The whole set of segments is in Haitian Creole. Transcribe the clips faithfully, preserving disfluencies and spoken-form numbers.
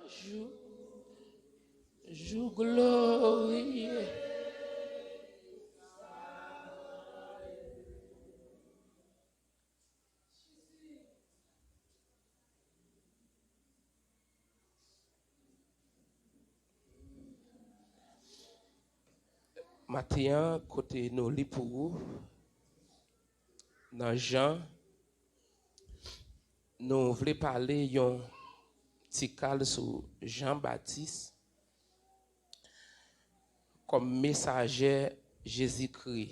Jou, jou glorye. Maten an, kote nou li pou ou, nan Jan, nou vle pale yon ti kal sou Jan Batis kòm mesajè Jezikri.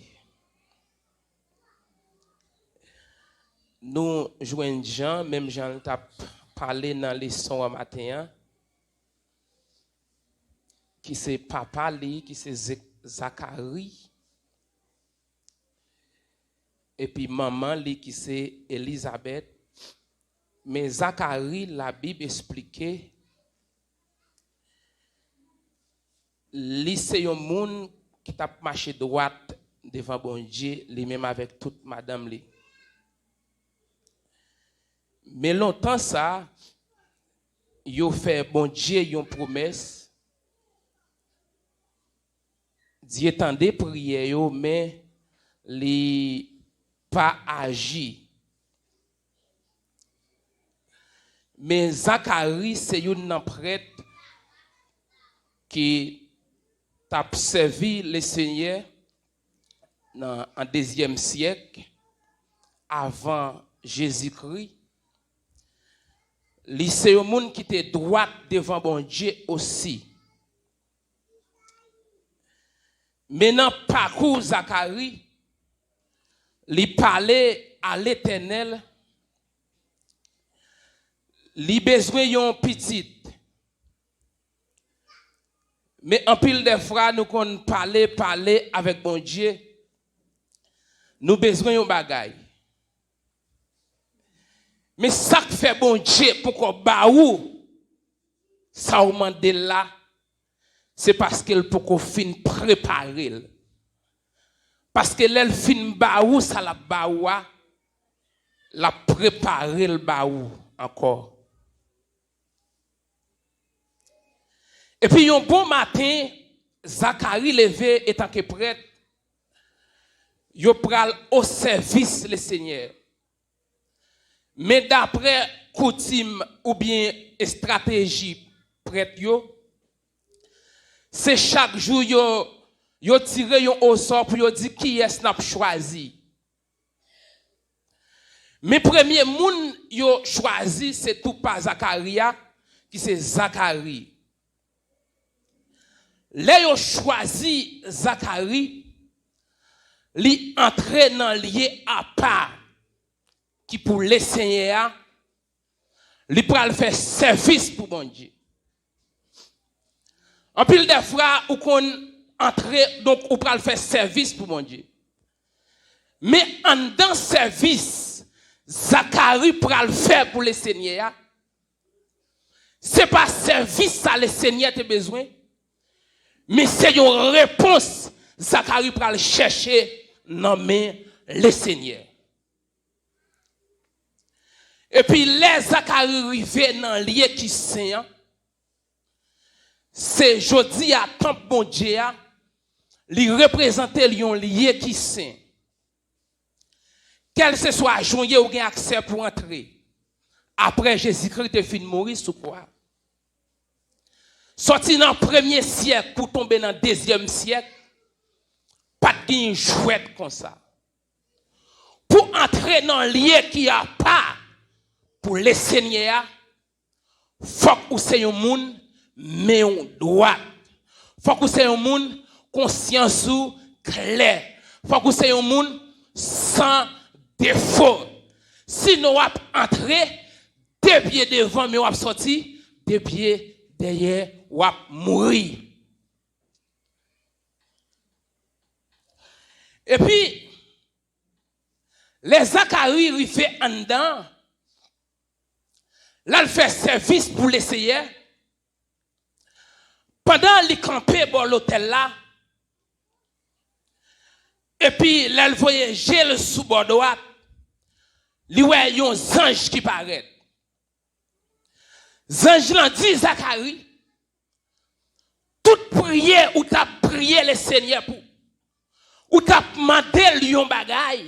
Nou jwenn Jan, menm jan l t ap pale nan leson an maten an, ki se papa li, ki se Ze- Zakari, epi manman li, ki se Elizabèt. Men Zakari, Labib esplike, li se yon moun ki t ap mache dwat devan Bondye, li menm avèk tout madanm li. Men lontan sa, yo fè Bondye yon pwomès, Dye tande priyè yo, men li pa aji. Men Zakari se youn nan prèt ki t ap sèvi Lesenyè nan, an dezyèm syèk avan Jezikri. Li se yon moun ki te dwat devan Bondye osi. Men nan pakou Zakari, li pale a Letènèl, li bezwen yon pitit. Men anpil de fwa, nou konn pale, pale avèk Bondye, nou bezwen yon bagay. Men sa k fè Bondye poko ba ou sa w mande l la, se paske l poko fin prepare l. Paske lè l fin ba ou sa l ap ba ou a, l ap prepare l ba ou ankò. Epi yon bon maten, Zakari leve etanke prèt, yo pral o sèvis Lesenyè. Men daprè koutim oubyen estrateji prèt yo, se chak jou yo, yo tire yon osò pou yo di kiyès n ap chwazi. Men premye moun yo chwazi se tou pa Zakari a, ki se Zakari. Lè yo chwazi Zakari, li antre nan lye apa ki pou Lesenyè a, li pral fè sèvis pou Bondye. Anpil de fwa, ou konn antre, donk ou pral fè sèvis pou Bondye. Men anndan sèvis Zakari pral fè pou Lesenyè a, se pa sèvis sa Lesenyè te bezwen, men se yon repons Zakari pral chèche nan men Lesenyè. Epi lè Zakari rive nan lye ki sen an, se jodi a tanp Bondye a, li reprezante l yon lye ki sen. Kèlseswa jan w ye, ou gen aksè pou antre. Apre Jezikri te fin mouri sou kwa. Sòti nan premye syèk pou tonbe nan dezyèm syèk, pa t gen jwèt konsa. Pou antre nan lye ki apa pou Lesenyè a, fòk ou se yon moun men w dwat. Fòk ou se yon moun konsyans ou klè. Fòk ou se yon moun san defo. Sinon w ap antre de pye devan men w ap sòti de pye dèyè, w ap mouri. Epi, lè Zakari rive anndan, l al fè sèvis pou Lesenyè, pandan li kanpe bò lotèl la, epi lè l voye je l sou bò dwat, li wè yon zanj ki parèt. Zanj lan di Zakari, tout priyè ou t ap priye Lesenyè pou, ou t ap mande l yon bagay,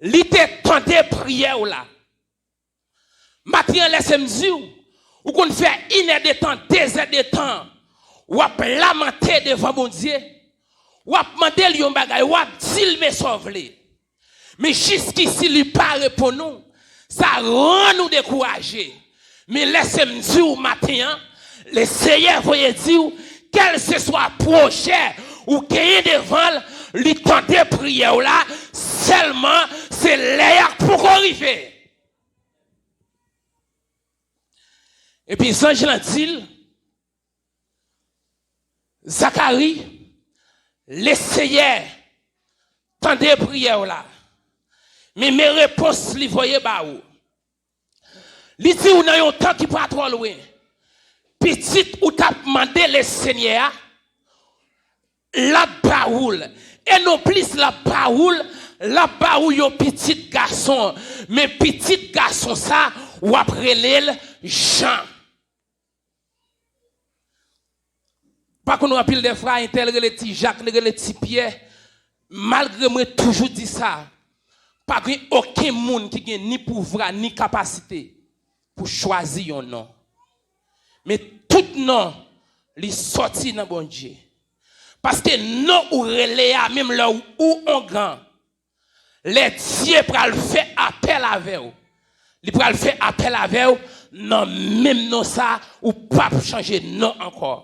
li te tande priyè w la. Maten an, lèse m di w, ou konn fè inèdetan, dezèdetan, w ap lamante devan Bondye, w ap mande l yon bagay, w ap di l men sa w vle. Men jiskisi li pa reponn ou, sa rann ou dekouraje. Men lèse m di w maten an, Lesenyè voye di w, kèlseswa pwojè ou genyen devan l, li tande priyè w la, sèlman se lè a k poko rive. Epi zanj lan di l, Zakari, Lesenyè tande priyè w la, men men repons li voye ba ou. Li di w nan yon tan ki pa twò lwen, pitit ou t ap mande Lesenyè a, l ap ba ou l. E non plis l ap ba ou l, l ap ba ou yon pitit gason. Men pitit gason sa, w ap rele l Jan. Pa konn anpil de fwa, entèl rele Ti Jak, li rele Ti Pyè. Malgre mwen toujou di sa, pa gen okenn moun ki gen ni pouvwa, ni kapasite pou chwazi yon non. Men tout non, li sòti nan Bondye. Paske non ou rele a, menm lè ou, ou ongan, lè Dye pral fè apèl avè w, li pral fè apèl avè w nan menm non sa, ou p ap chanje non ankò.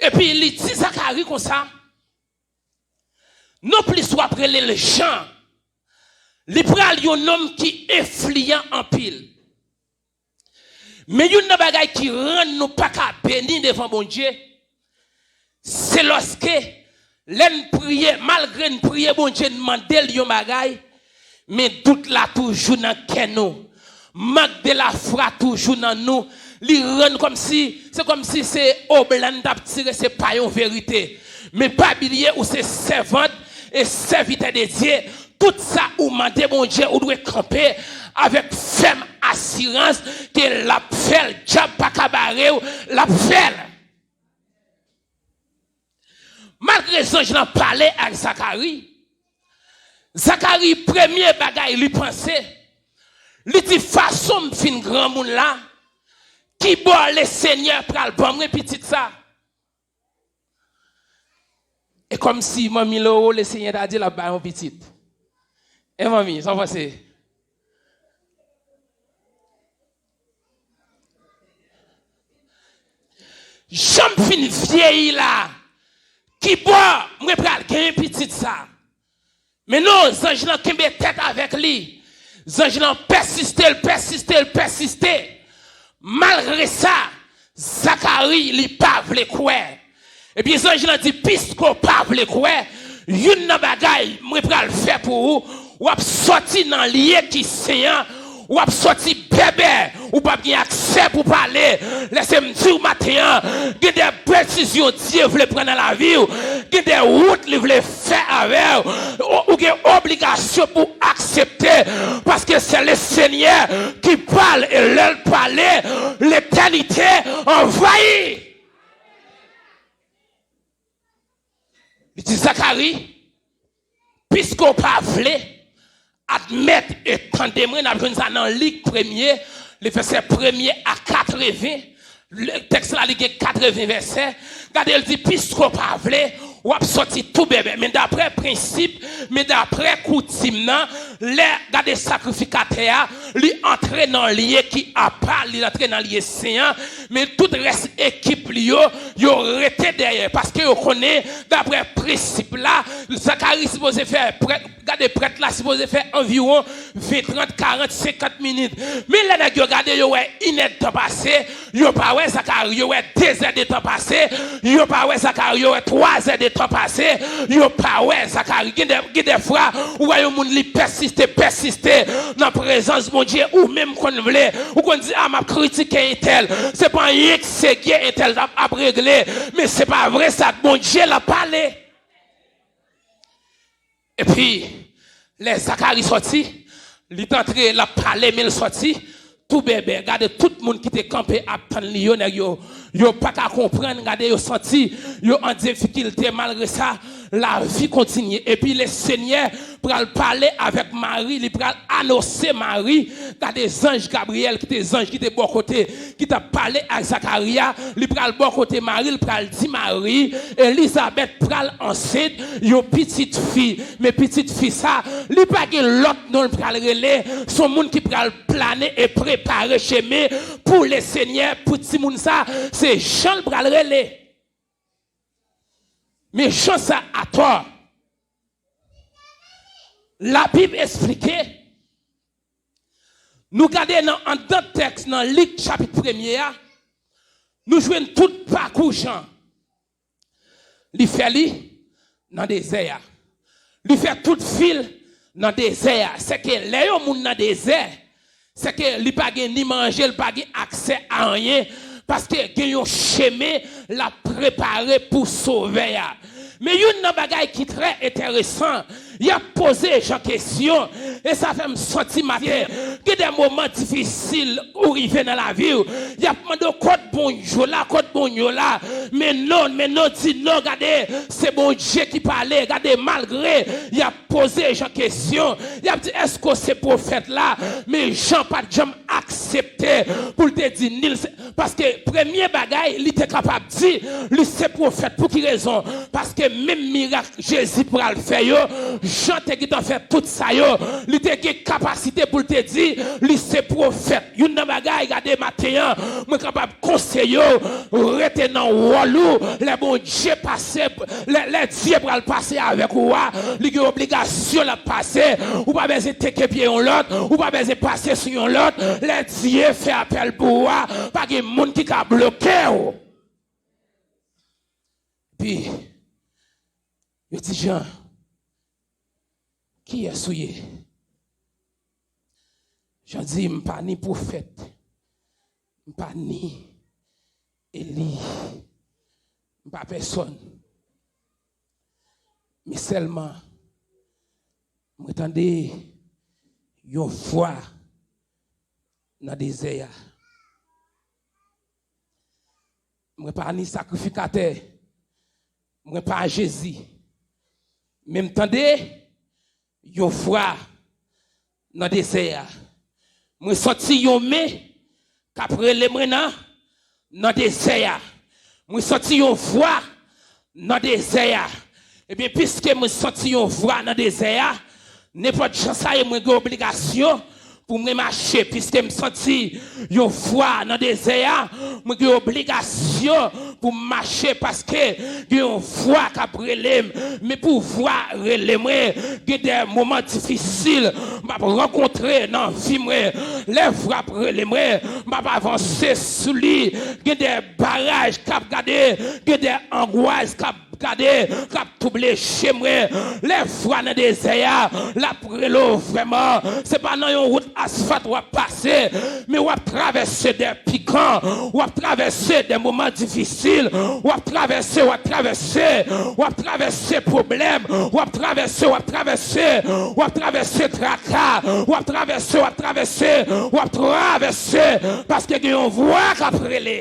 Epi li di Zakari konsa, non plis w ap rele l Jan, li pral yon nonm ki enfliyan anpil. Men youn nan bagay ki rann nou pa ka beni devan Bondye, se lòske lè n priye, malgre n priye Bondye, n mande l yon bagay, men dout la toujou nan kè nou. Mank de lafwa toujou nan nou. Li rann kòmsi, se kòmsi se oblan n t ap tire, se pa yon verite. Men pa bliye, ou se sèvant e sèvitè de Dye. Tout sa ou mande Bondye, ou dwe kanpe avèk fèm asirans ke l ap fè l, dyab pa ka bare w, l ap fè l. Malgre zanj lan pale ak Zakari, Zakari, premye bagay li panse, li di, fason m fin granmoun la, kibò Lesenyè pral ban mwen pitit sa? E kòmsi manmi Loro, Lesenyè ta di l ap ba yon pitit. E manmi, sa w panse? Jan m fin vyeyi la, kibò mwen pral genyen pitit sa? Men non, zanj lan kenbe tèt avèk li. Zanj lan pèsiste, l pèsiste, l pèsiste. Malgre sa, Zakari, li pa vle kwè. Epi zanj lan di, piske w pa vle kwè, youn nan bagay mwen pral fè pou ou, w ap sòti nan lye ki sen an, w ap sòti bèbè, ou p ap gen aksè pou pale. Lèse m di w maten an, gen de desizyon Dye vle pran nan lavi w, gen de wout li vle fè avè w. Ou, ou gen obligasyon pou aksepte, paske se Lesenyè ki pale, e lè l pale, letènite anvayi. Li di, Zakari, piske w pa vle admèt e tande mwen, n ap jwenn sa nan Lik premye, li vèsè premye a katreven. Tèks la, li gen katreven vèsè. Gade, l di, piske w pa vle, w ap sòti tou bèbè. Men daprè prensip, men daprè koutim nan, lè, gade sakrifikatè a, li antre nan lye ki apa, li antre nan lye sen an, men tout rès ekip li yo, yo rete dèyè, paske yo konnen, daprè prensip la, Zakari sipoze fè prèt, gade, prèt la sipoze fè anviwon ven, trant, karant, senkant minit. Men lè nèg yo gade, yo wè inèdtan pase, yo pa wè Zakari, yo wè dezèdetan pase, yo pa wè Zakari, yo wè twazèdetan pase, yo pa wè Zakari. Gen de, gen de fwa, ou wè yon moun li pèsiste, pèsiste nan prezans Bondye, ou menm konn vle, ou konn di, a, m ap kritike entèl. Se pa anyen k serye entèl ap, ap regle, men se pa vre sa k Bondye l ap pale. Epi, lè Zakari sòti, li t antre, l ap pale, men l sòti, tou bèbè. Gade tout moun ki te kanpe ap tann li yo, nèg yo, yo pa ka konprann, gade yo santi yo an difikilte. Malgre sa, lavi kontinye. Epi Lesenyè pral pale avèk Mari, li pral anonse Mari. Gade zanj Gabriyèl ki te zanj ki te bò kote, ki t ap pale ak Zakarya, li pral bò kote Mari, li pral di Mari, Elizabèt pral ansent yon pitit fi. Men pitit fi sa, li pa gen lòt non l pral rele, se yon moun ki pral plane e prepare chemen pou Lesenyè, pou timoun sa, se Jan l pral rele. Men Jan sa atò. Labib esplike, nou gade nan anndan tèks nan Lik chapit premye a, nou jwenn tout pakou Jan. Li fè li nan dezè a. Li fè tout vi l nan dezè a. Sèke lè yon moun nan dezè, sèke li pa gen ni manje, li pa gen aksè a anyen, paske gen yon chemen l ap prepare pou Sovè a. Men youn nan bagay ki trè enteresan, y ap poze Jan kesyon, e sa fè m santi maten, gen de moman difisil ou rive nan lavi w, y ap mande w, "Kot Bondye w la, kot Bondye w la?" Men non, men non, di non, gade, se Bondye ki pale, gade, malgre y ap poze Jan kesyon, y ap di, "Èske w se pwofèt la?" Men Jan pa t janm aksepte pou l te di ni l se, paske premye bagay li te kapab di, li se pwofèt. Pou ki rezon? Paske menm mirak Jezi pral fè yo, Jan te gentan fè tout sa yo. Li te gen kapasite pou l te di, li se pwofèt. Youn nan bagay, gade maten an, mwen kapab konseye w, rete nan wòl ou. Lè Bondye pase, lè, lè Dye pral pase avèk ou a, li gen obligasyon l ap pase. Ou pa bezwen teke pye yon lòt, ou pa bezwen pase sou yon lòt. Lè Dye fè apèl pou ou a, pa gen moun ki ka bloke w. Epi, yo di Jan, "Kiyès ou ye?" Jan di, "M pa ni pwofèt, m pa ni Eli, m pa pèsòn. Men sèlman, mwen tande yon vwa nan dezè a. Mwen pa ni sakrifikatè, mwen pa Jezi. Men m tande yon vwa nan dezè a. Mwen santi yon men k ap rele mwen nan, nan dezè a. Mwen santi yon vwa nan dezè a." Ebyen, piske mwen santi yon vwa nan dezè a, nenpòt jan sa ye, mwen gen obligasyon pou mwen mache. Piske m santi yon vwa nan dezè a, mwen gen obligasyon pou m mache, paske gen yon vwa k ap rele m. Men pou vwa rele mwen, gen de moman difisil m ap rankontre nan vi mwen. Lè vwa ap rele mwen, m ap avanse sou li. Gen de baraj k ap gade, gen de angwas k ap gade, k ap touble je mwen. Lè vwa nan dezè a, l ap rele w vrèman. Se pa nan yon wout asfalt w ap pase, men w ap travèse de pikan, w ap travèse de moman difisil, w ap travèse, w ap travèse, w ap travèse pwoblèm, w ap travèse, w ap travèse, w ap travèse traka, w ap travèse, w ap travèse, w ap travèse, paske gen yon vwa k ap rele.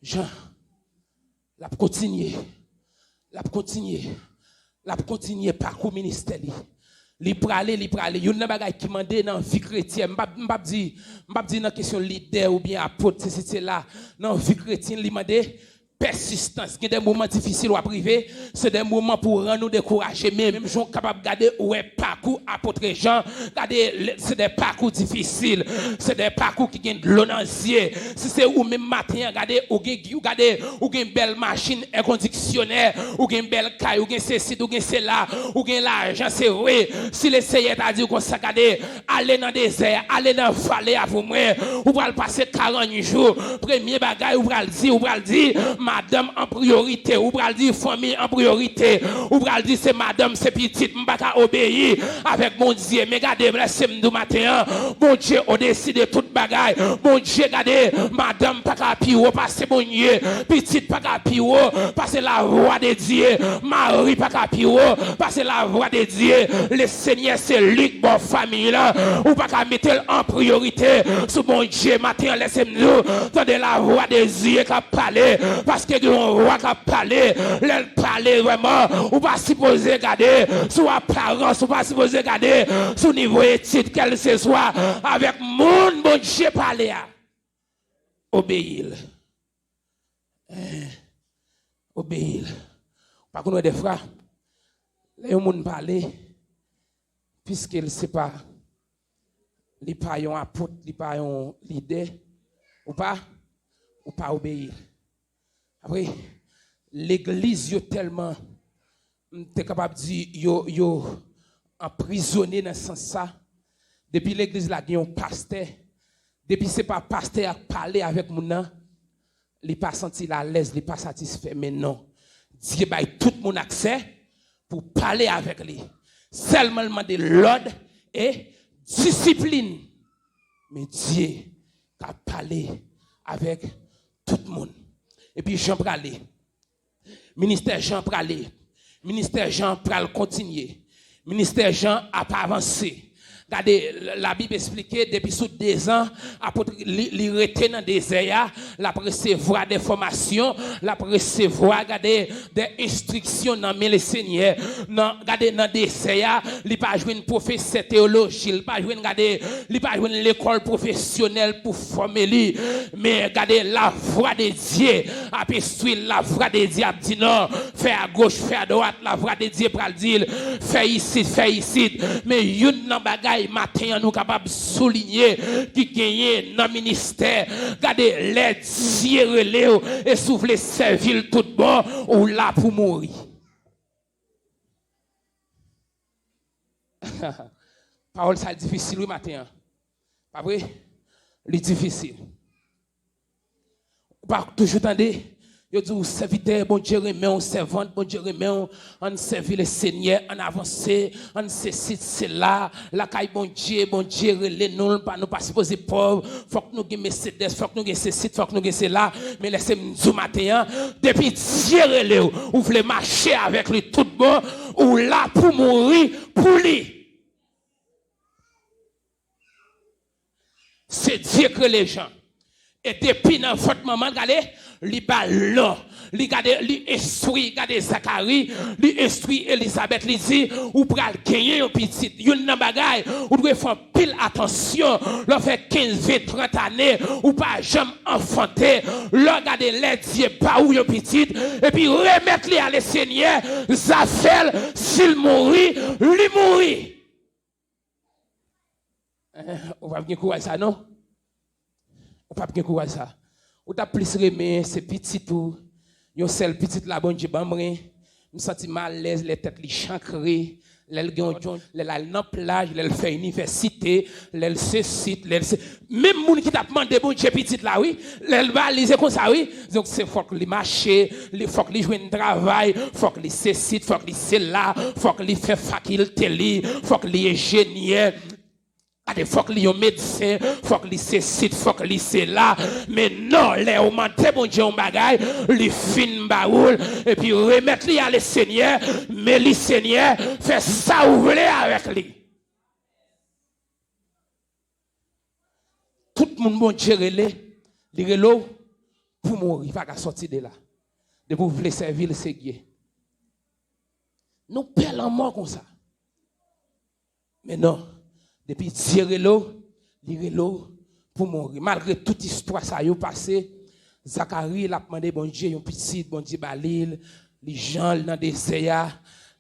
Jan, l ap kontinye, l ap kontinye, l ap kontinye pakou ministè li. Li prale, li prale. Youn nan bagay ki mande nan vi kretyen, m p ap, m p ap di, m p ap di nan kesyon lidè oubyen apot, sesi, sela, nan vi kretyen, li mande pèsistans. Gen de moman difisil w ap rive, se de moman pou rann ou dekouraje. Men menm jan w kapab gade, ou wè pakou apot Jan, gade, se de pakou difisil, se de pakou ki gen dlo nan zye. Si se ou menm maten an, gade, ou gen, ou gade, ou gen bèl machin, èkondiksyonè, ou gen bèl kay, ou gen sesi, ou gen sela, ou gen lajan, se vre. Si Leseyè ta di w konsa, gade, ale nan dezè a, ale nan vale a pou mwen. Ou pral pase karant jou. Premye bagay, ou pral di, ou pral di, madanm an priyorite. Ou pral di, fanmi an priyorite. Ou pral di, se madanm, se pitit. M pa ka obeyi avèk Bondye. Men gade, lèse m di w maten an, Bondye odesi de tout bagay. Bondye, gade, madanm pa ka pi wo pase Bondye. Pitit pa ka pi wo pase lavwa de Dye. Mari pa ka pi wo pase lavwa de Dye. Le Senyè se li k ba w fanmi la. Ou pa ka mete l an priyorite sou Bondye. Maten an, lèse m di w, tande lavwa de Dye k ap pale. Paske gen yon vwa k ap pale. Lè l pale vrèman, ou pa sipoze gade sou aparans, ou pa sipoze gade sou nivo etid, kèlseswa avèk moun Bondye pale a. Obeyi l. Eh, obeyi l. Ou pa konn wè dèfwa, lè yon moun pale, piske l se pa, li pa yon apot, li pa yon lidè, ou pa, ou pa obeyi l. Apre, legliz yo tèlman, m te kapab di, yo, yo anprizone nan sans sa. Depi legliz la gen yon pastè, depi se pa pastè a k pale avèk moun nan, li pa santi l alèz, li pa satisfè. Men non, Dye bay tout moun aksè pou pale avèk li. Sèlman l mande lòd e disiplin. Men Dye ka pale avèk tout moun. Epi Jan prale. Ministè Jan prale. Ministè Jan pral kontinye. Ministè Jan ap avanse. Gade, Labib esplike, depi sou dezan, apot li, li rete nan dezè a, l ap resevwa de fòmasyon, l ap resevwa, gade, de enstriksyon nan men Lesenyè. Nan, gade, nan dezè a, li pa jwenn pwofesè teyoloji, li pa jwenn, gade, li pa jwenn lekòl pwofesyonèl pou fòme li. Men gade, lavwa de Dye ap enstwi l, lavwa de Dye ap di non, fè agoch, fè adwat, lavwa de Dye pral di l, fè isit, fè isit. Men youn nan bagay maten an nou kapab soulinye ki genyen nan ministè, gade, lè Dye rele w, e si w vle sèvi l tout bon, ou la pou mouri. Pawòl sa difisil wi maten an. Pa vre? Li difisil. Ou pa toujou tande yo di w sèvitè, Bondye renmen w, sèvant, Bondye renmen w, ann sèvi Lesenyè, ann avanse, ann sesi, sela, lakay Bondye, Bondye rele nou, nou pa, nou pa sipoze pòv, fòk nou gen Mercedes, fòk nou gen sesi, fòk nou gen sela. Men lèse m di w maten an, depi Dye rele w, ou vle mache avèk li tout bon, ou la pou mouri pou li. Se Dye k rele Jan. E depi nan vant manman l, gade, li ba l non. Li gade, li enstwi, gade Zakari, li enstwi Elizabèt, li di, ou pral genyen yon pitit. Youn nan bagay, ou dwe fè anpil atansyon. Lè w fè kenz, ven, trant ane, ou pa janm anfante. Lè w gade lè Dye ba ou yon pitit, epi remèt li a Lesenyè, zafè l, si l mouri, li mouri. Eh, ou p ap gen kouraj sa non. Ou p ap gen kouraj sa. Ou t ap plis renmen se pitit ou, yon sèl pitit la Bondye ban mwen. M santi m alèz lè tèt li chankre, lè l gen yon djon, lè l al nan plaj, lè l fè inivèsite, lè l sesit, lè l se. Menm moun ki t ap mande Bondye pitit la, wi, lè l ba li, se konsa, wi. Donk, se fòk li mache, li, fòk li jwenn travay, fòk li sesit, fòk li sela, fòk li fè fakilte li, fòk li enjenyè. Gade, fòk li yon medsen, fòk li sesit, fòk li sela. Men non, lè ou mande Bondye yon bagay, li fin ba ou l, epi remèt li a Lesenyè, men li Senyè, fè sa ou vle avèk li. Tout moun Bondye rele, li rele w pou mouri, pa ka sòti de la. Depi w vle sèvi l, se gye. Nou pè lanmò konsa. Men non, depi Dye rele w, li rele w pou mouri. Malgre tout istwa sa yo pase, Zakari, l ap mande Bondye yon pitit, Bondye ba li l, li Jan, li nan dezè a,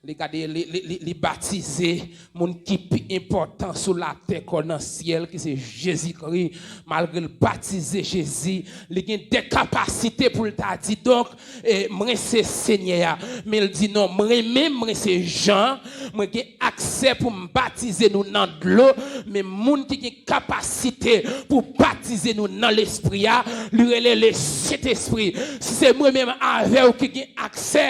li gade, li, li, li, li batize. Moun ki pi enpòtan sou latè kò nan syèl, ki se Jezikri, malgre l batize Jezi, li gen de kapasite pou l ta di, donk, e, mwen se Senyè a. Men l di, non, mwen menm, mwen se Jan, mwen gen aksè pou m batize nou nan dlo, men moun ki gen kapasite pou batize nou nan Lespri a, li rele Lespri Sentespri. Si se mwen menm avè w ki gen aksè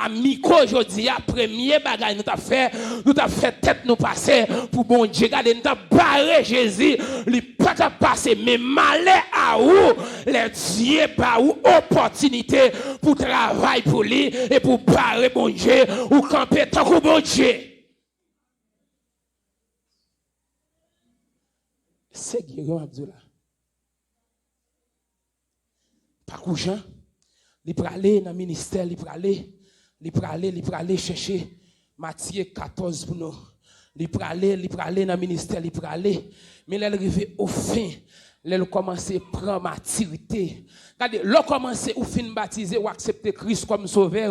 a mikwo jodi a, premye bagay nou t ap fè, nou t ap fè tèt nou pase pou Bondye. Gade, nou t ap bare Jezi, li pa t ap pase. Men malè a ou, lè Dye ba ou opòtinite pou travay pou li e pou bare Bondye, ou kanpe tankou Bondye. Se Guerrero m ap di w la. Pakou Jan, li prale nan ministè, li prale, li prale, li prale chèche Matye katòz pou nou. Li prale, li prale nan ministè, li prale. Men lè l rive ofen, lè l kòmanse pran matirite. Gade, lè w kòmanse, ou fin batize, ou aksepte Kris kòm sovè,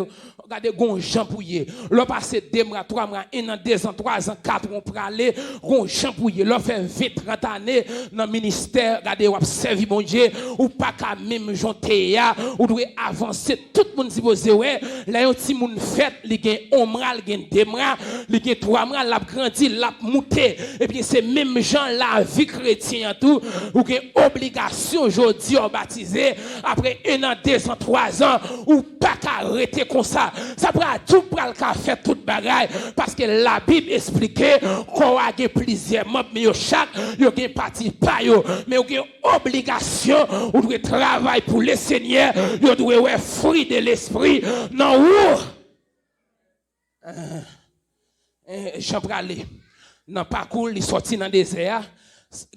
gade, gon jan pou ye. Lè w pase de mwa, twa mwa, en an, dezan, twazan, katran, w prale, gon jan pou ye. Lè w fè ven, trant ane nan ministè, gade, w ap sèvi Bondye, ou pa ka menm jan w te ye a, ou dwe avanse. Tout moun sipoze wè, lè yon timoun fèt, li gen yon mwa, li gen de mwa, li gen twa mwa, l ap grandi, l ap moute. Ebyen, se menm jan lavi kretyen an tou, ou gen obligasyon jodi a w batize, apre en an, dezan, twazan, ou pa ka rete konsa. Sa pral di w pral ka fè tout bagay, paske Labib esplike kò a gen plizyè manm, men yo chak, yo gen pati pa yo. Men ou gen obligasyon, ou dwe travay pou Lesenyè, yo dwe wè fwi de lespri nan ou. Eh, Jan prale nan pakou l, li sòti nan dezè a.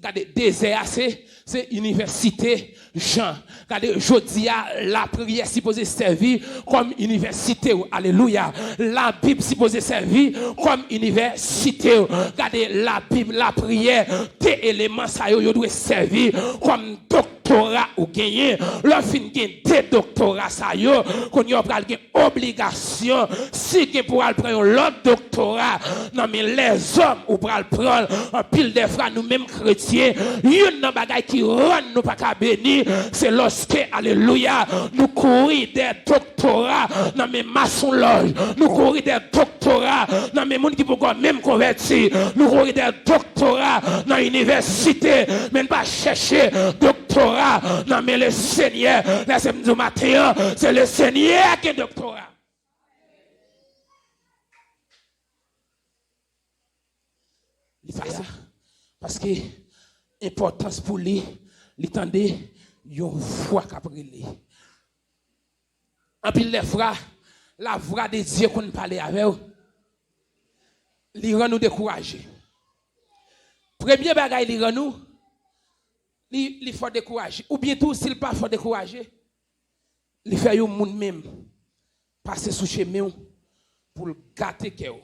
Gade, dezè a se, se inivèsite Jan. Gade, jodi a, lapriyè sipoze sèvi kòm inivèsite w. Alelouya. Labib sipoze sèvi kòm inivèsite w. Gade, Labib, lapriyè, de eleman sa yo, yo dwe sèvi kòm doktora ou genyen. Lè w fin gen de doktora sa yo, kounye a w pral gen obligasyon, si gen pou al pran yon lòt doktora nan men lèzòm, ou pral pran l. Anpil de fwa, nou menm kretyen, youn nan bagay ki rann nou pa ka beni, se lòske, alelouya, nou kouri dèyè doktora nan men masonlòj, nou kouri dèyè doktora nan men moun ki poko menm konvèti, nou kouri dèyè doktora nan inivèsite, men n pa chèche doktora nan men Lesenyè. Lèse m di w maten an, se Lesenyè ki gen doktora. Li pa sa. Paske enpòtans pou li, li tande yon vwa k ap rele. Anpil de fwa, la vwa de Dye konn pale avè w, li rann ou dekouraje. Premye bagay li rann ou, li, li fè w dekouraje. Oubyen tou, si l pa fè w dekouraje, li fè yon moun menm pase sou chemen w pou l gate kè w.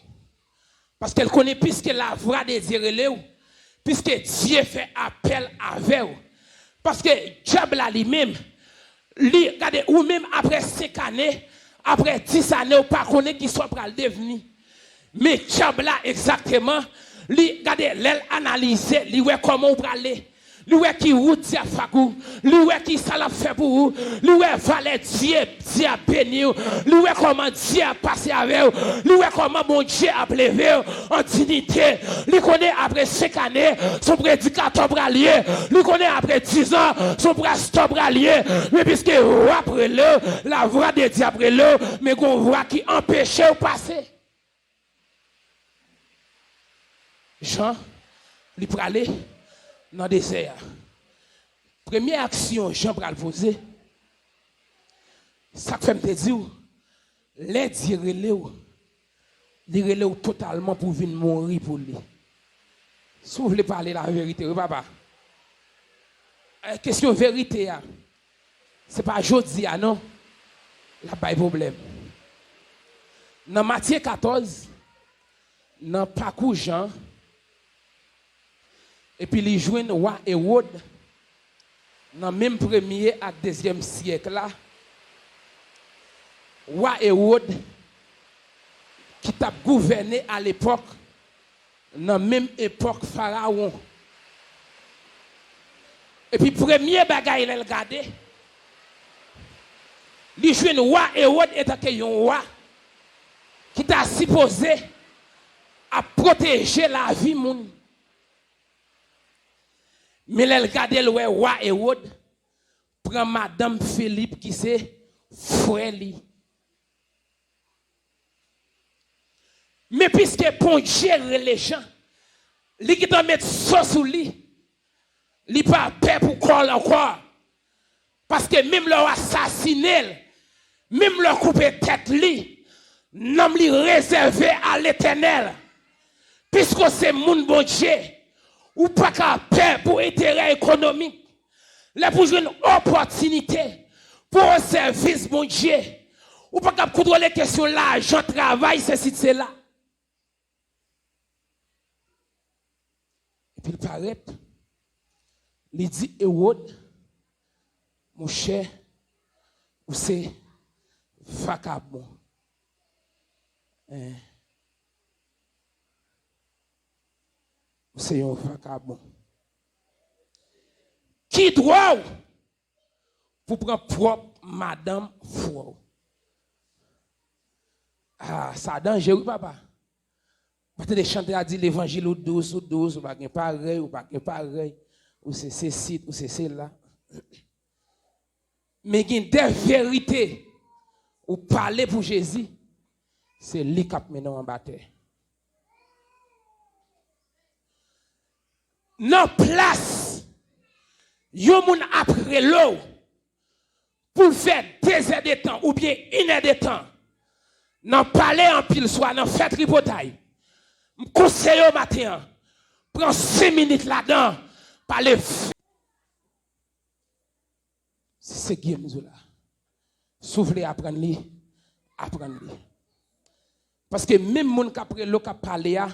Paske l konnen piske lavwa de Dye rele w, piske Dye fè apèl avè w. Paske dyab la li menm, li, gade, ou menm apre senk ane, apre dis ane, ou pa konnen kisa w pral devni. Men dyab la egzakteman, li, gade, lè l analize, li wè kòman w prale. Li wè ki wout Dye ap fè ak ou. Li wè ki sa l ap fè pou ou. Li wè valè Dye, Dye ap beni w. Li wè kòman Dye ap pase avè w. Li wè kòman Bondye ap leve w an diyite. Li konnen apre senk ane, se yon predikatè w pral ye. Li konnen apre diz an, se yon pastè w pral ye. Men piske w ap rele w, lavwa de Dye ap rele w, men gon vwa ki anpeche w pase. Jan, li prale nan dezè a. Premye aksyon Jan pral poze, sa k fè m te di w, lè Dye rele w, li rele w totalman pou w vin mouri pou li. Si w vle pale laverite, wi, papa. Eh, kesyon verite a, se pa jodi a, non, l ap bay pwoblèm. Nan Matye katòz, nan pakou Jan, epi li jwenn wa Ewòd nan menm premye ak dezyèm syèk la. Wa Ewòd ki t ap gouvène alepòk, nan menm epòk Farawon. Epi premye bagay lè l gade, li jwenn wa Ewòd etanke yon wa ki ta sipoze ap pwoteje lavi moun. Men lè l gade, l wè wa Ewòd pran madanm Filip ki se frè li. Men piske Bondye rele Jan, li gentan met so sou li, li pa pè pou kò l ankò. Paske menm lè w asasinen l, menm lè w koupe tèt li, nanm li rezève a Letènèl. Piske w se moun Bondye, ou pa ka pè pou enterè ekonomik. Lè pou jwenn opòtinite pou o sèvis Bondye, ou pa ka kontwole kesyon lajan, travay, sesi, sela. Epi l parèt, li di Ewòd, monchè, ou se vakabon. Hein? Ou se yon vakabon. Ki dwa w pou pran pwòp madanm frè w? Ah, sa danje wi papa. Ou tande chante a di levanjil ou dous, ou dous, ou pa gen parèy, ou pa gen parèy, ou se sesi, ou se sela. Men gen de verite ou pale pou Jezi, se li k ap mennen w anba tè. Nan plas yon moun ap rele w pou l fè dezè de tan oubyen inè de tan nan pale anpil, swa nan fè tripotay, m konseye w maten an, pran senk minit ladan, pale. Se sa m di w la. Si w vle aprann li, aprann li. Paske menm moun k ap rele w, k ap pale a,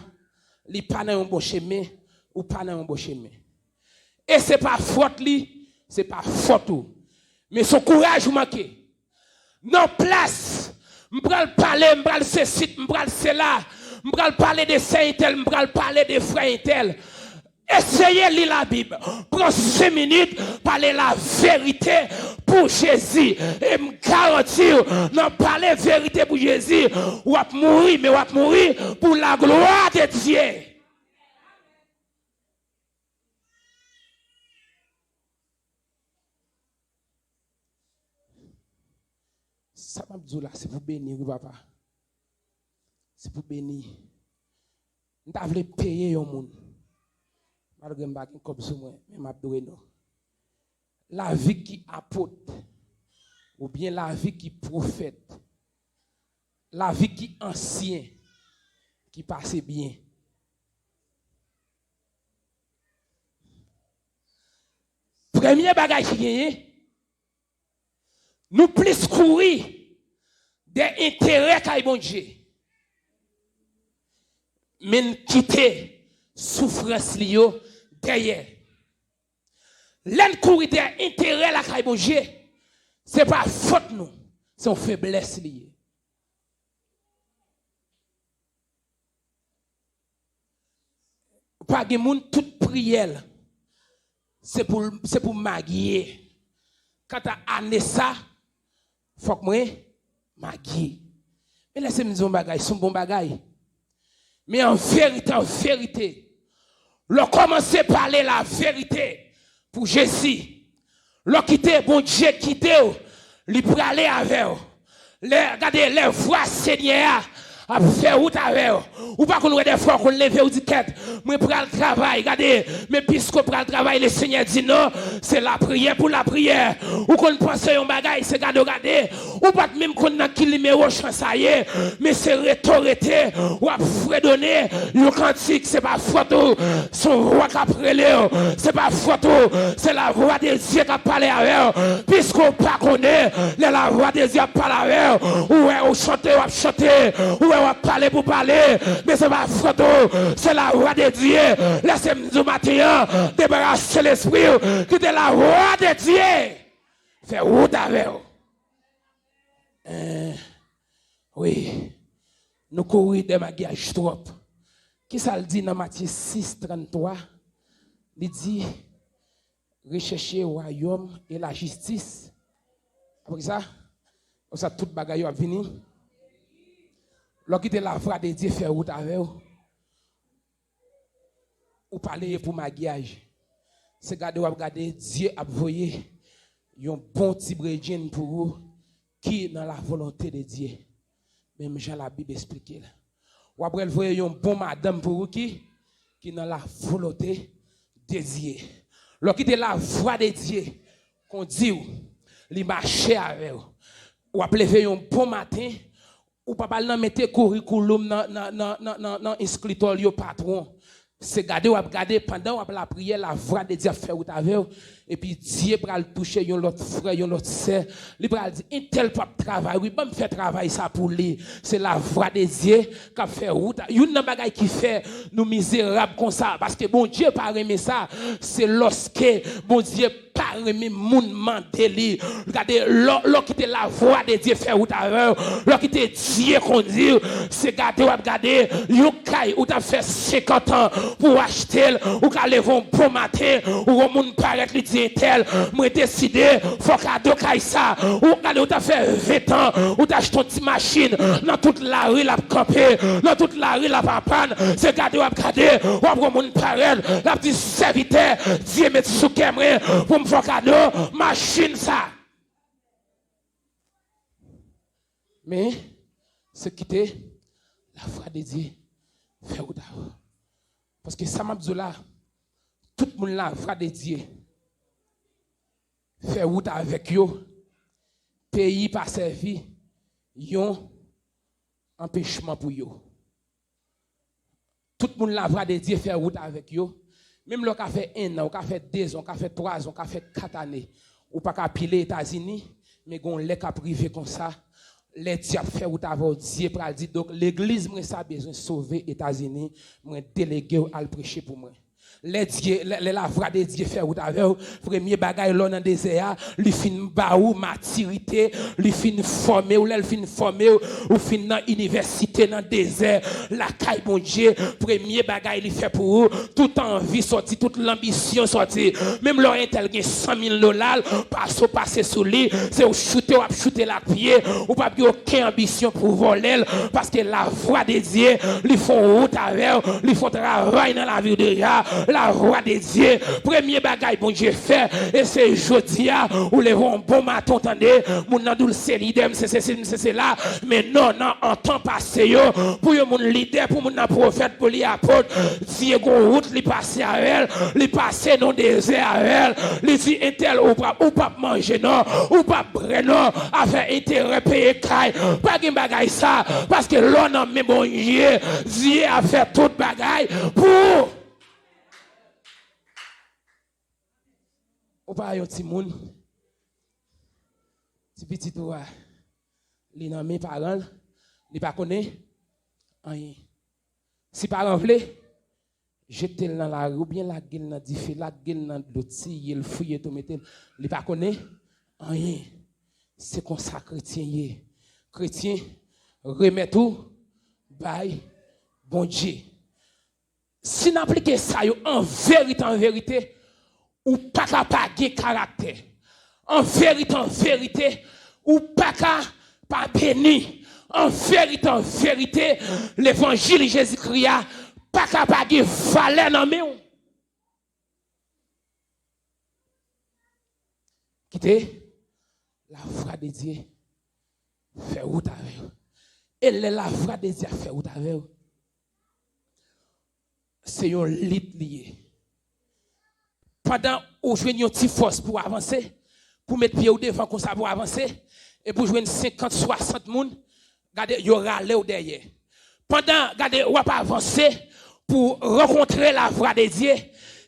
li pa nan yon bon chemen, ou pa nan yon bon chemen. E se pa fòt li, se pa fòt ou. Men se yon kouraj ou manke. Nan plas, m pral pale, m pral sesi, m pral sela, m pral pale de sè entèl, m pral pale de frè entèl. Eseye li Labib. Pran senk minit, pale laverite pou Jezi. E m garanti w, nan pale verite pou Jezi, w ap mouri, men w ap mouri pou laglwa de Dye. Sa m ap di w la, se pou beni, wi, papa. Se pou beni. M ta vle peye yon moun. Malgre m pa gen kòb sou mwen, men m ap dwe nou. Lavi ki apot, oubyen lavi ki pwofèt, lavi ki ansyen, ki pase byen. Premye bagay ki genyen, nou plis kouri dèyè enterè kay Bondye, men n kite soufrans li yo dèyè. Lè n kouri dèyè enterè lakay Bondye, se pa fòt nou, se yon feblès li ye. Pa gen moun tout priyè l se pou, se pou magye. Kanta ane sa, fòk mwen magye. Men lèse m di yon bagay, se yon bon bagay. Men an verite, an verite, lè w kòmanse pale laverite pou Jezi, lè w kite Bondye gide w, li prale avè w. Lè, gade, lè vwa Senyè a ap fè wout avè w, ou pa konn wè dèfwa w konn leve, ou di, kèt, mwen pral travay. Gade, men piske w pral travay, Lesenyè di non, se lapriyè pou lapriyè. Ou konn panse yon bagay, se gade w gade. Ou pa t menm konn nan ki nimewo chan sa ye, men se rete w rete, w ap fredone yon kantik, se pa fòt ou, se yon vwa k ap rele w, se pa fòt ou, se lavwa de Dye k ap pale avè w. Piske w pa konnen, lè lavwa de Dye ap pale avè w, ou wè ou chante, w ap chante, ou wè w ap pale pou pale, men se pa fòt ou, se lavwa de Dye. Lèse m di w maten an, debarase lespri w, kite lavwa de Dye fè wout avè w. Eh, wi, nou kouri dèyè magyaj twòp. Kisa l di nan Matye sis tranntwa? Li di, rechèche wayòm e lajistis. Apre sa, apre sa, tout bagay yo ap vini. Lè w kite lavwa de Dye fè wout avè w, ou pale pou magyaj. Se gade w ap gade, Dye ap voye yon bon ti bredjenn pou ou ki nan la volonte de Dye. Menm jan Labib esplike l. W ap wè l voye yon bon madanm pou ou ki, ki nan la volonte de Dye. Lè w kite lavwa de Dye kondi w, li mache avè w. W ap leve yon bon maten, ou p ap al nan mete kourikouloum nan, nan, nan, nan, nan, nan enskriptò yo patwon. Se gade w ap gade pandan w ap lapriyè, lavwa de Dye ap fè wout avè w. Epi Dye pral touche yon lòt frè, yon lòt sè. Li pral di, entèl p ap travay, wi, ban m fè travay sa pou li. Se lavwa de Dye k ap fè wout. Youn nan bagay ki fè nou mizerab konsa, paske Bondye pa renmen sa, se lòske Bondye pa renmen moun mande li. Gade, lè, lè w kite lavwa de Dye fè wout avè w, lè w kite Dye kondi w, se gade w ap gade, yon kay ou t ap fè senkant an pou w achte l, ou ka leve yon bon maten, ou wè yon moun parèt, li di, entèl, mwen deside, fò kado kay sa. Ou gade, ou t ap fè ven tan, ou t achte yon ti machin, nan tout lari l ap kanpe, nan tout lari l ap an pàn, se gade w ap gade, w ap wè yon moun parèt, l ap di, sèvitè, Dye met sou kè mwen pou m fè w kado machin sa. Men, se kite lavwa de Dye fè wout avè w. Paske sa m ap di w la, tout moun lavwa de Dye fè wout avèk yo, peyi pa sèvi yon anpechman pou yo. Tout moun lavwa de Dye fè wout avèk yo. Menm lè w ka fè en an, w ka fè dezan, w ka fè twazan, w ka fè kat ane, ou pa ka pile Etazini, men gen yon lè k ap rive konsa, lè Dye ap fè wout avè w, Dye pral di, donk, legliz mwen sa bezwen sove Etazini, mwen delege w al preche pou mwen. Lè Dye, lè, lè lavwa de Dye fè wout avè w, premye bagay lè w nan dezè a, li fin ba ou matirite, li fin fòme w, lè l fin fòme w, ou fin nan inivèsite, nan dezè, lakay Bondye, premye bagay li fè pou ou, tout anvi sòti, tout lanbisyon sòti. Menm lè yon entèl gen san mil dola, l pase w pase sou li, se w choute, w ap choute l ak pye, ou p ap gen okenn anbisyon pou vòlè l, paske lavwa de Dye, li fè yon wout avè w, li fè yon travay nan lavi w deja. Lavwa de Dye, premye bagay Bondye fè, e se jodi a, ou leve yon bon maten, w tande, moun nan di w se lidè, m se sesi, m se sela, men non, nan an tan pase yo, pou yon moun lidè, pou moun nan pwofèt, pou li apot, Dye gon wout li pase avè l, li pase nan dezè avè l, li di entèl ou p ap, ou p ap manje non, ou p ap bwè non, afè enterè peye kay, pa gen bagay sa, paske lè w nan men Bondye, Dye ap fè tout bagay pou ou. Ou pa yon timoun, ti pitit ou a, li nan men paran l, li pa konnen anyen. Si paran vle, jete l nan lari oubyen lage l nan dife, lage l nan dlo, tiye l, fouye tou, mete l. Li pa konnen anyen. Se konsa kretyen ye. Kretyen, remèt ou bay Bondye. Si n aplike sa yo an verite, an verite, ou pa ka pa gen karaktè. An verite, an verite, ou pa ka pa beni. An verite, an verite, levanjil Jezikri a pa ka pa gen valè nan men w. Kite lavwa de Dye fè wout avè w. E lè lavwa de Dye ap fè wout avè w, se yon lit li ye. Pandan ou jwenn yon ti fòs pou w avanse, pou w met pye w devan konsa pou w avanse, epi w jwenn senkant, swasant moun, gade, yo rale w dèyè. Pandan, gade, w ap avanse pou rankontre lavwa de Dye,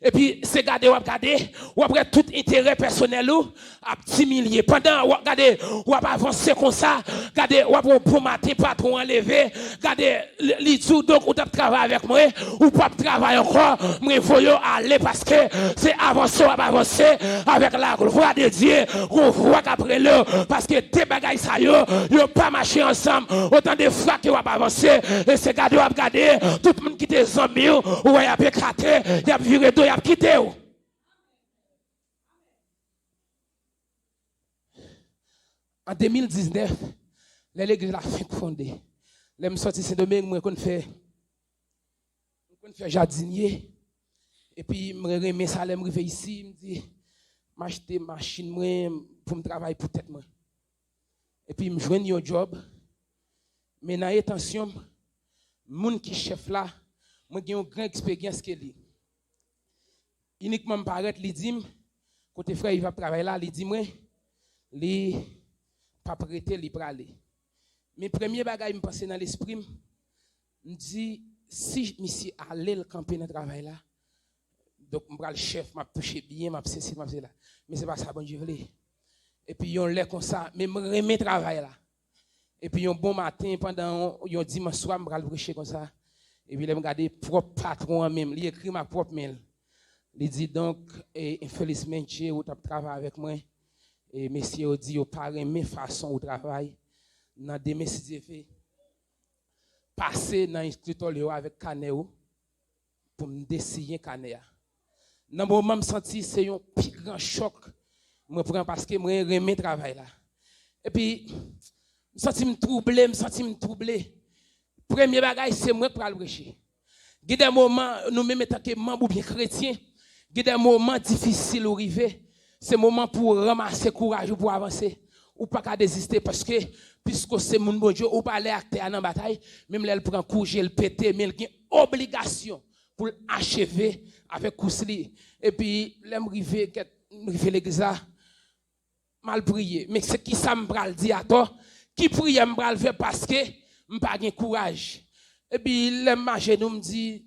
epi se gade w ap gade, w ap wè tout enterè pèsonèl ou ap diminye. Pandan, w ap gade, w ap avanse konsa, gade, w ap wè yon bon maten, patwon an leve, gade, li, li di w, donk, ou t ap travay avèk mwen, ou p ap travay ankò, mwen voye w ale, paske se avanse w ap avanse avèk lavwa de Dye, gon vwa k ap rele w, paske de bagay sa yo, yo pa mache ansanm. Otan de fwa ke w ap avanse, e se gade w ap gade, tout moun ki te zanmi w, ou wè y ap ekate, y ap vire do, y ap kite w. An de mil diznèf, lè legliz la fenk fonde, lè m sòti Sendomeng, mwen konn fè, mwen konn fè jadinye, epi mwen renmen sa, lè m rive isi, m di, m achte machin mwen pou m travay pou tèt mwen. Epi m jwenn yon djòb, men nan entansyon m, moun ki chèf la, mwen gen yon gran eksperyans ke li. Inikman m parèt, li di m, kote frè Iv ap travay la, li di mwen, li p ap rete, li prale. Men premye bagay m panse nan lespri m, m di, si misye ale, l kanpe nan travay la, donk m pral chèf, m ap touche byen, m ap sesi, m ap sela. Men se pa sa Bondye vle. Epi yon lè konsa, men m renmen travay la. Epi yon bon maten, pandan yon, yon dimanch swa, m pral preche konsa. Epi lè m gade pwòp patwon an menm, li ekri m ak pwòp men l. Li di, donk, e, infelizmente, ou t ap travay avèk mwen. E mesye yo di yo pa renmen fason ou travay. Nan demen, si Dye vle, pase nan eskritò yo avèk kanè ou pou m desiyen kanè a. Nan moman m santi se yon pi gran chòk mwen pran paske mwen renmen travay la. Epi, m santi m twouble, m santi m twouble. Premye bagay, se mwen k pral preche. Gen de moman, nou menm antanke manm oubyen kretyen, gen de moman difisil ou rive. Se moman pou w ranmase kouraj ou pou w avanse. Ou pa ka deziste paske, piske w se moun Bondye, ou pa lè aktè a nan batay, menm lè l pran kou, je l pete, men l gen obligasyon pou l acheve avèk kous li. Epi, lè m rive, kèt, m rive legliz la, m al priye. Men se kisa m pral di atò? Ki priyè m pral fè paske m pa gen kouraj? Epi, lè m ajenou, m di,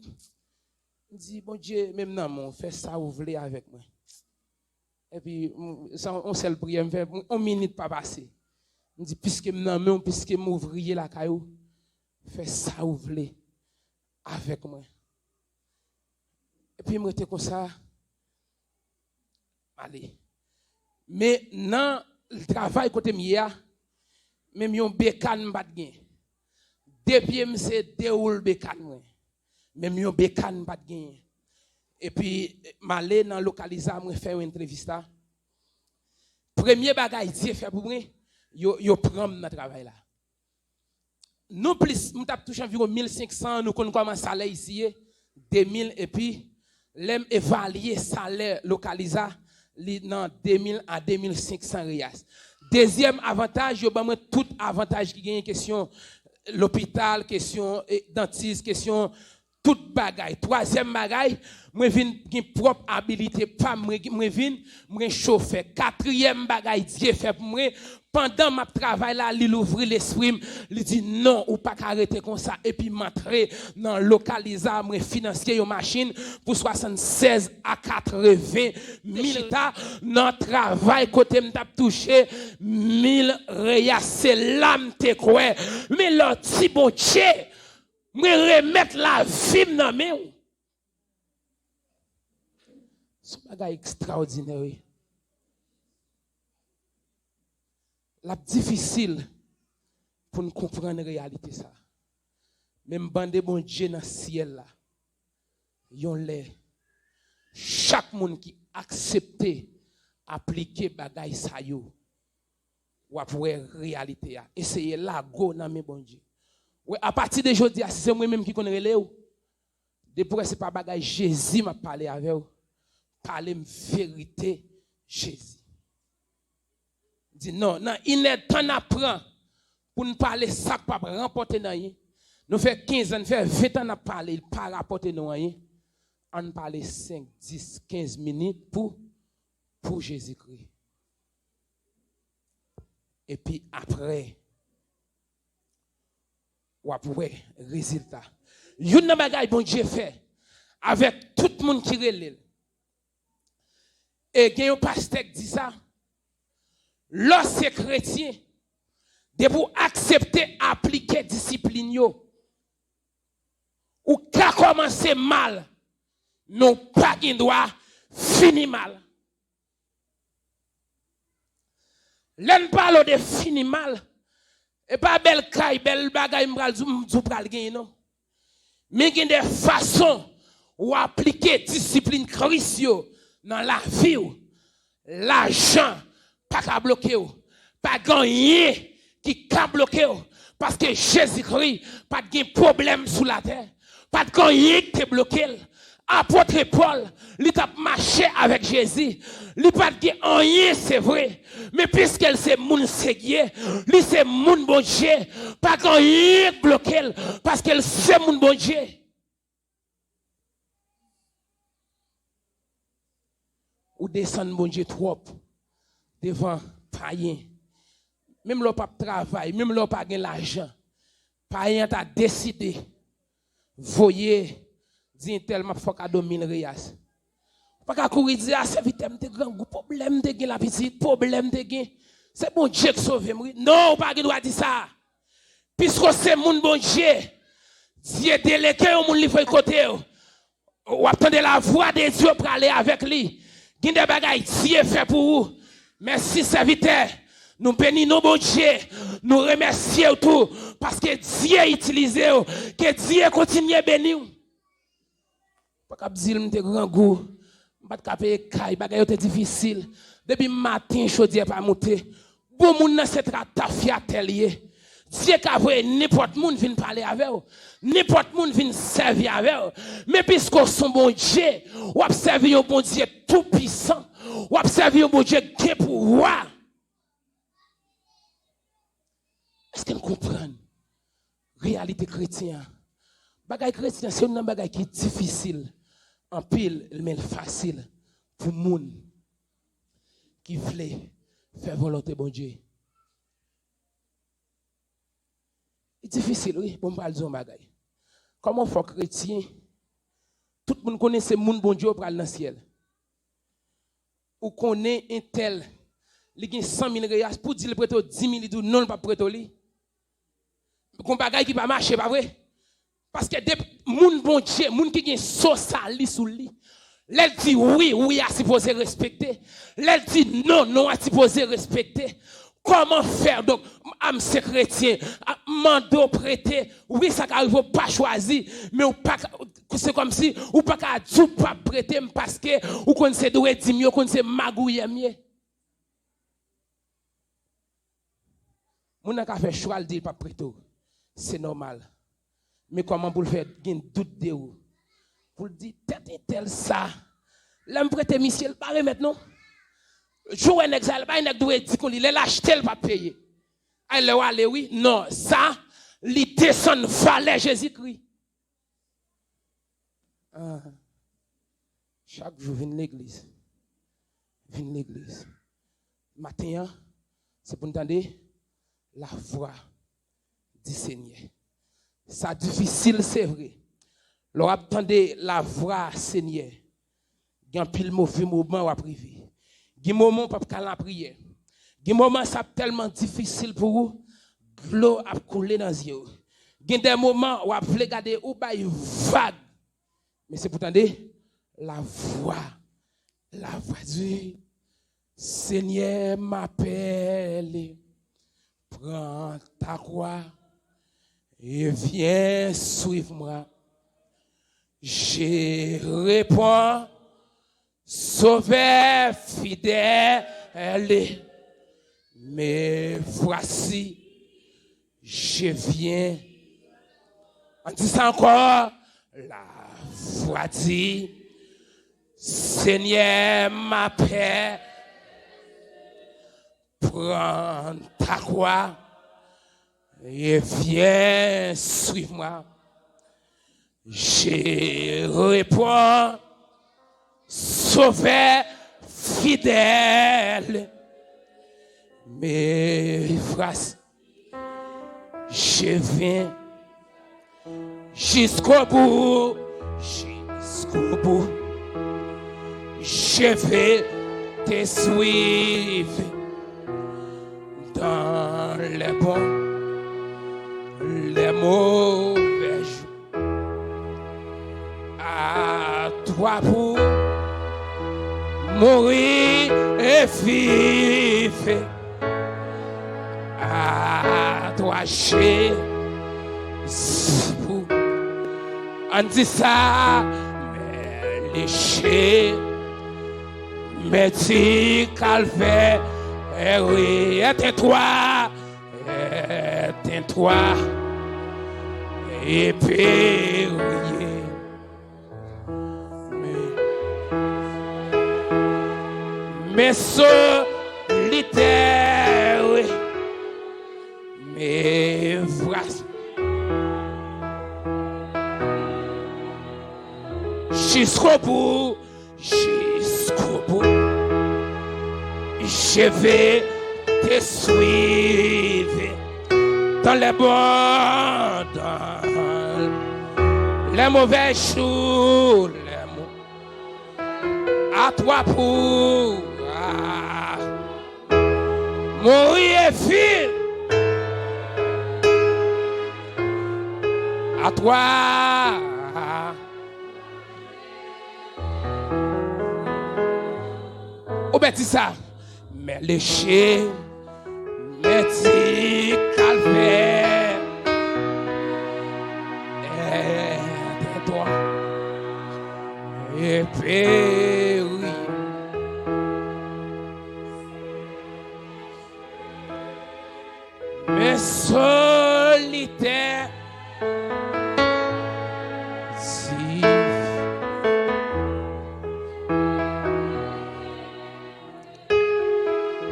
m di, Bondye, men m nan men w, fè sa ou vle avèk mwen. Epi, m, se yon sèl priyè m fè, yon minit pa pase. M di, piske m nan men w, piske m ouvriye lakay ou, fè sa ou vle avèk mwen. Epi m rete konsa, m ale. Men nan travay kote m ye a, menm yon bekàn m pa t gen. De pye m se de woul bekàn mwen. Menm yon bekàn m pa t genyen. Epi, m ale nan Localiza, mwen fè yon entrevista. Premye bagay Dye fè pou mwen, yo, yo pran m nan travay la. Nou plis, m t ap touche anviwon mil senk san, nou konn kòman salè isi ye, de mil, epi lè m evalye salè Localiza, li nan de mil a de mil senk san reyas. Dezyèm avantaj, yo ban mwen tout avantaj ki genyen, kesyon lopital, kesyon, eh, dantis, kesyon tout bagay. Twazyèm bagay, mwen vin gen pwòp abilite pa m, mwen, mwen vin, mwen chofè. Katriyèm bagay Dye fè pou mwen, pandan m ap travay la, li louvri lespri m, li di, "Non, ou pa ka rete konsa." Epi m antre nan Localiza, mwen finanse yon machin pou swasannsèz a katreven mil ta. Nan travay kote m t ap touche mil reyas, se la m te kwè. Men lè w di, "Bondye, mwen remèt lavi m nan men w." Se yon bagay ekstraòdinè, wi. L ap difisil pou n konprann reyalite sa. Men m mande Bondye nan syèl la, yon lè, chak moun ki aksepte aplike bagay sa yo, w ap wè reyalite a. Eseye lago nan men Bondye. Wè, apati de jodi a, si se mwen menm ki konn rele w, depi w wè se pa bagay Jezi m ap pale avè w, pale m verite Jezi. Di non, nan inèdtan n ap pran pou n pale sa k p ap ranpòte n anyen. Nou fè kenz an, n fè ven tan n ap pale, li pa rapòte nou anyen. Ann pale senk, dis, kenz minit pou, pou Jezikri. Epi apre, w ap wè rezilta. Youn nan bagay Bondye fè avèk tout moun ki rele l. E gen yon pastè k di sa, lè w se kretyen, depi w aksepte aplike disiplin yo, ou ka kòmanse mal, men w pa gen dwa fini mal. Lè n pale w de fini mal, e pa bèl kay, bèl bagay m pral di w, m di w pral genyen non. Men gen de fason w aplike disiplin Kris yo nan lavi w. Lajan pa ka bloke w. Pa gen anyen ki ka bloke w. Paske Jezikri pa t gen pwoblèm sou latè. Pa t gen anyen ki te bloke l. Apot Pòl, li t ap mache avèk Jezi. Li pa t gen anyen, se vre. Men piske l se moun serye, li se moun Bondye, pa gen anyen k bloke l, paske l se moun Bondye. Ou desann Bondye twòp devan payen. Menm lè w p ap travay, menm lè w pa gen lajan, payen an ta deside voye di entèl m ap fè w kado mil reyas. Ou pa ka kouri di, a, sèvitè m te grangou, pwoblèm m te gen la pitit, pwoblèm m te gen. Se Bondye k sove m, wi. Non, ou pa gen dwa di sa. Piske w se moun Bondye, Dye delege yon moun li voye kote w. W ap tande lavwa de Dye prale avèk li. Gen de bagay Dye fè pou ou. Mèsi, sèvitè. Nou beni non Bondye. Nou remèsye w tou paske Dye itilize w. Ke Dye kontinye beni w. Pa kap di l m te grangou, m pa t ka peye kay, bagay yo te difisil. Depi maten chodyè pa moute. Bon moun nan se tafyatè l ye. Dye ka voye nenpòt moun vin pale avè w. Nenpòt moun vin sèvi avè w. Men piske w se yon Bondye, w ap sèvi yon Bondye toupisan. W ap sèvi yon Bondye k gen pouvwa. Èske n konprann reyalite kretyen an? Bagay kretyen an se youn nan bagay ki difisil anpil, men l fasil pou moun ki vle fè volonte Bondye. Li difisil, wi. Bon, m pral di yon bagay. Kòman w fè w kretyen, tout moun konnen se moun Bondye w pral nan syèl. Ou konnen entèl, li gen san mil reyas, pou di l prete w di mil, li di w non, l p ap prete w li. Gon bagay ki pa mache, pa vre? Paske de moun Bondye, moun ki gen so sali sou li, lè l di wi, wi a sipoze respekte. Lè l di non, non a sipoze respekte. Kòman fè, donk, a, m se kretyen, a, m mande w prete, wi, sa ka rive w pa chwazi, men w pa ka, se kòmsi ou pa ka di w p ap prete m paske ou konn se dwe di m yo, konn se magouyè m ye. Moun nan ka fè chwa l di l p ap prete w. Se nòmal. Men kòman pou l fè gen dout de ou? Pou l di, tèt entèl sa, lè m prete misye, l pa remèt non. Jou wè nèg sa, l bay nèg dwe di konn li, lè l achte l p ap peye. Ay lè w ale wi, non, sa, li desann valè Jezikri. Ah. Chak jou vin legliz. Vin legliz. Maten an, se pou n tande lavwa di Senyè. Sa difisil, se vre. Lè w ap tande lavwa Senyè, gen anpil move moman w ap rive. Gen moman w p ap ka lapriyè. Gen moman sa ap tèlman difisil pou ou, dlo ap koule nan zye w. Gen de moman w ap vle gade ou bay vag. Men se pou tande lavwa. Lavwa di, Seigneur m'appelle, prends ta croix et viens suivre moi. Je réponds, Sauveur fidèle, me voici, je viens. Ann di sa ankò. La voix dit, Seigneur m'appelle, prends ta croix et viens suivre moi. Je réponds, Sauveur fidèle, me voici, je viens jusqu'au bout, jusqu'au bout. Je vais te suivre dans les bons, les mauvais jours. À toi pour mourir et vivre. À toi, Jésus, pour, ann di sa, mais léger, mais du calvaire, éteins-toi, éteins-toi, et prier. Men solitè, wi. Men vras. Jusqu'au bout, jusqu'au bout, je vais te suivre. Dans les bons, dans les mauvais jours, les mau-, à toi pour, ah, mourir et vivre. À toi. Ou bèt di sa. Men le chemin du calvaire est étroit et périlleux. Men solitè, di,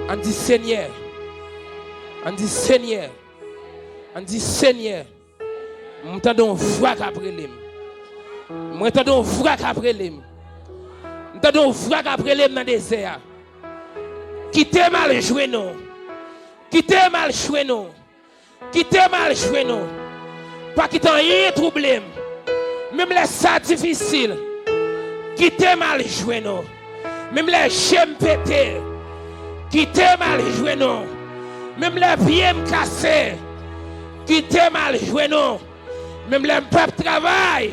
ann di, Senyè, ann di, Senyè, ann di, Senyè, m tande yon vwa k ap rele m. Mwen tande yon vwa k ap rele m. M tande yon vwa k ap rele m nan dezè a. Kite m al jwenn ou. Kite m al jwenn ou. Kite m al jwenn ou. Pa kite anyen twouble m. Menm lè sa difisil, kite m al jwenn ou. Menm lè je m pete, kite m al jwenn ou. Menm lè pye m kase, kite m al jwenn ou. Menm lè m p ap travay,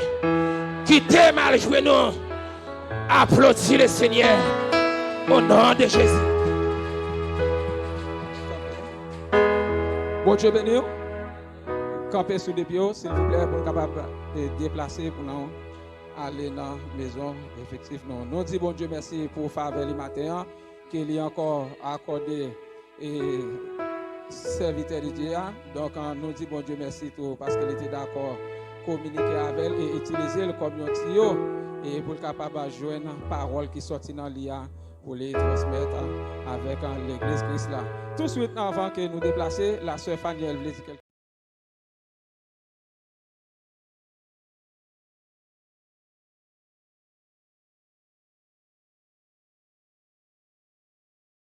kite m al jwenn ou. Aplodi le Senyè, o non de Jezi. Bondye beni w. Kanpe sou de pye w, silvouplè, pou n kapab, eh, deplase pou nou ale nan mezon efektif nou. Nou di Bondye mèsi pou favè li maten an, ke li ankò akòde e sèvitè de Dye a. Donk, an, nou di Bondye mèsi tou paske li te dakò kominike avè l e itilize l kòm yon tiyo e pou l kapab jwenn pawòl ki sòti nan li a pou li transmèt avèk, an, legliz Kris la. Touswit anvan ke nou deplase, la sè Fanièl vle di kèlke